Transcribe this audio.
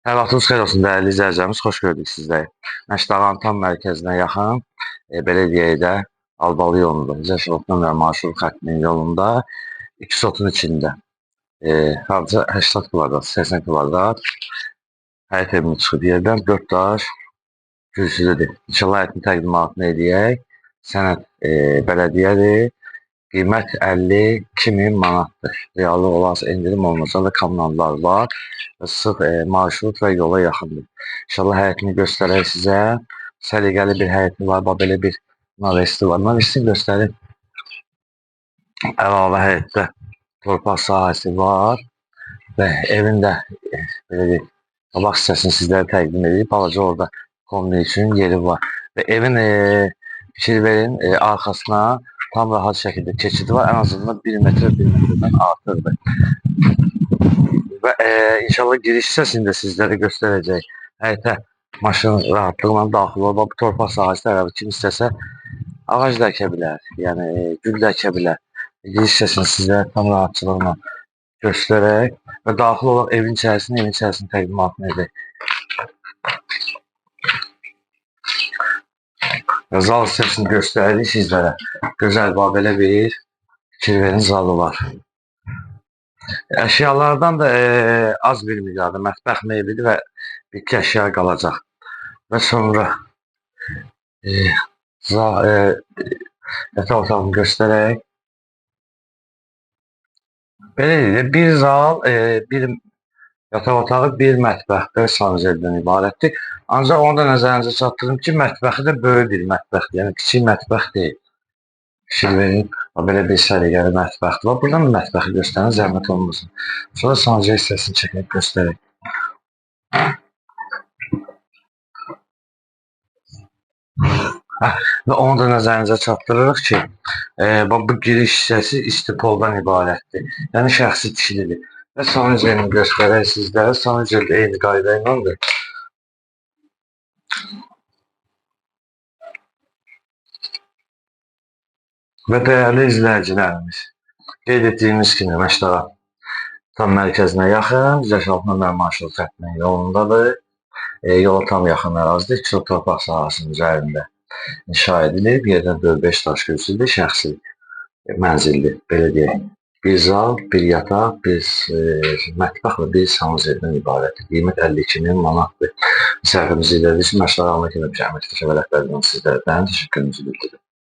Hər vaxtınız xeyir olsun dəyərli izləyicilərimiz, xoş gördük sizləri. Məşdağanın tam mərkəzinə yaxın, belə deyək də, Albalı yolunda, Zəşovdan və marşrut xəttinin yolunda, 2 sotun içində, hardasa 80 kvadrat, 80 kvadrat həyət evini çıxıb yerdən 4 daş kürsülüdür. İnşallah həyətin təqdimatını eləyək. Sənəd bələdiyyədir. Qiymət 52.000 manatdır. Reallıq olarsa endirim olunacaq və kommunallar var. Və sıx marşrut və yola yaxındır. İnşallah həyətini göstərək sizə. Səliqəli bir həyəti var. Bax, belə bir navesti var. Navestini göstərim. Əlavə həyətdə torpaq sahəsi var. Və evin də belə deyək, qabaq hissəsini sizlərə təqdim edib. Balaca orada kombi üçün yeri var. Və evin fikir verin, arxasına tam rahat şəkildə keçidi var. Ən azından 1 metre, 1 metrdən artıqdır. Və inşallah giriş hissəsini də sizlərə göstərəcək. Həyətə maşın rahatlıqla daxil olur. Bax, bu torpaq sahəsi tərəfi kim istəsə ağac da əkə bilər, yəni gül də əkə bilər. Giriş hissəsini sizlərə tam rahatçılıqla göstərək və daxil olaq evin içərisini, evin içərisini təqdimatını edək. Və zal hissəsini göstəririk sizlərə. Gözəl, bax, belə bir fikir verin zalı var. Əşyalardan da az bir miqdarda mətbəx mebeli və bir iki əşya qalacaq. Və sonra yataq otağını göstərək. Belə deyək, bir zal, bir yataq otağı, bir mətbəx, 5 sanuzeldən ibarətdir. Ancaq onu da nəzərinizə çatdırım ki, mətbəxi də böyük bir mətbəxdir, yəni kiçik mətbəx deyil. Fikir verin, belə bir səliqəli mətbəxdir. Bax, buradan da mətbəxi göstərin, zəhmət olmasın. Sonra sanuzel hissəsini çəkib göstərək. Və onu da nəzərinizə çatdırırıq ki, bax, bu giriş hissəsi istipoldan ibarətdir. Yəni şəxsi tikilidir. Və sanuzelini göstərək sizlərə. Sanuzel də eyni qayda ilədir. Və dəyərli izləyicilərimiz, qeyd etdiyimiz kimi Məşdağa tam mərkəzinə yaxın, 186 nömrə marşrut xəttinin yolundadır. Yola tam yaxın ərazidir, 2 sot torpaq sahəsinin üzərində inşa edilib, yerdən 4-5 daş kürsüdür, şəxsi mənzildir, belə deyək. Bir zal, bir yataq, bir mətbəx və bir sanuzeldən ibarətdir. Qiymət 52.000 manatdır. Səhifəmizi izlədiyiniz üçün Məşdağa kimi əməkdaş və rəhbərliyin sizlərdən təşəkkürümüzü bildiririk.